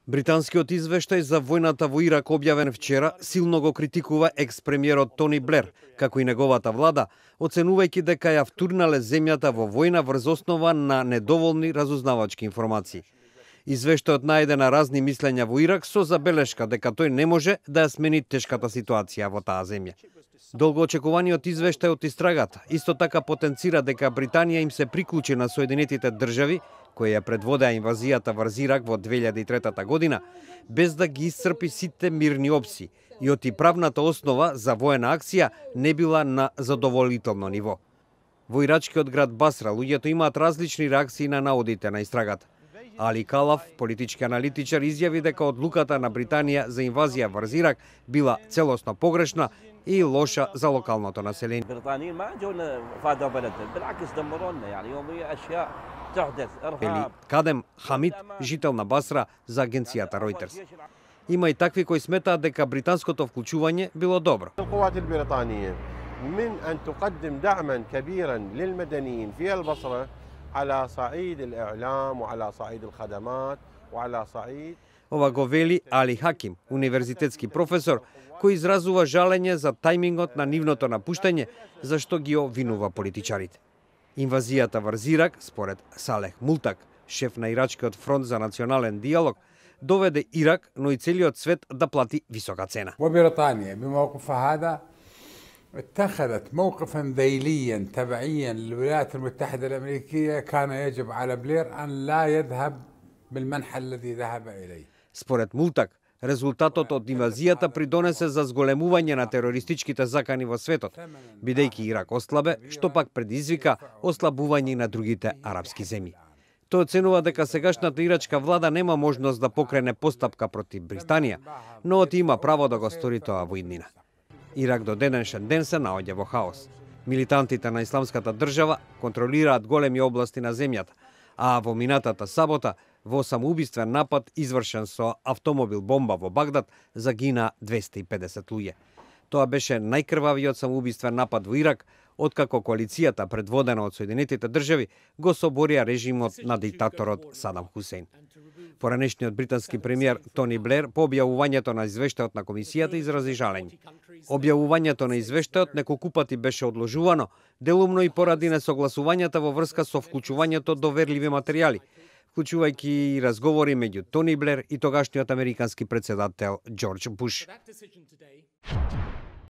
Британскиот извештај за војната во Ирак објавен вчера силно го критикува екс-премиерот Тони Блер, како и неговата влада, оценувајќи дека ја втурнале земјата во војна врз основа на недоволни разузнавачки информации. Извештајот најде на разни мислења во Ирак со забелешка дека тој не може да ја смени тешката ситуација во таа земја. Долгоочекуваниот извештај од истрагата исто така потенцира дека Британија им се приклучи на Соединетите држави, кои ја предводеа инвазијата врз Ирак во 2003 година, без да ги исцрпи сите мирни опции и оти правната основа за воена акција не била на задоволително ниво. Во ирачкиот град Басра луѓето имаат различни реакции на наодите на истрагата. Али Калаф, политички аналитичар, изјави дека одлуката на Британија за инвазија врз Ирак била целосно погрешна и лоша за локалното население. Кадем Хамид, жител на Басра, за агенцијата Reuters. Има и такви кои сметаат дека британското вклучување било добро. من أن تقدم دعما كبيرا للمدنيين في البصرة على صعيد الإعلام وعلى صعيد الخدمات وعلى صعيد. Ова го вели Али Хаким, универзитетски професор, кој изразува жалење за тајмингот на нивното напуштање, зашто ги обвинува политичарите. Инвазијата врз Ирак, според Салех Мултак, шеф на Ирачкиот фронт за национален диалог, доведе Ирак, но и целиот свет да плати висока цена. وبريطانيا بموقفها هذا اتخذت موقفا ذيليا تبعيا للولايات المتحدة الأمريكية. كان يجب على بلير أن لا يذهب بالمنحى الذي ذهب إليه. Според Мултак, резултатот од инвазијата придонесе за зголемување на терористичките закани во светот, бидејќи Ирак ослабе, што пак предизвика ослабување и на другите арапски земји. Тој оценува дека сегашната ирачка влада нема можност да покрене постапка против Британија, но оти има право да го стори тоа во иднина. Ирак до денешен ден се наоѓа во хаос. Милитантите на исламската држава контролираат големи области на земјата, а во минатата сабота во самоубиствен напад извршен со автомобил бомба во Багдад загина 250 луѓе. Тоа беше најкрвавиот самоубиствен напад во Ирак откако коалицијата предводена од Соединетите држави го соборија режимот на диктаторот Садам Хусеин. Поранешниот британски премиер Тони Блер по објавувањето на извештајот на комисијата изрази жалење. Објавувањето на извештајот неколку пати беше одложувано, делумно и поради несогласувањата во врска со вклучувањето доверливи материјали, вклучувајќи и разговори меѓу Тони Блер и тогашниот американски претседател Џорџ Буш.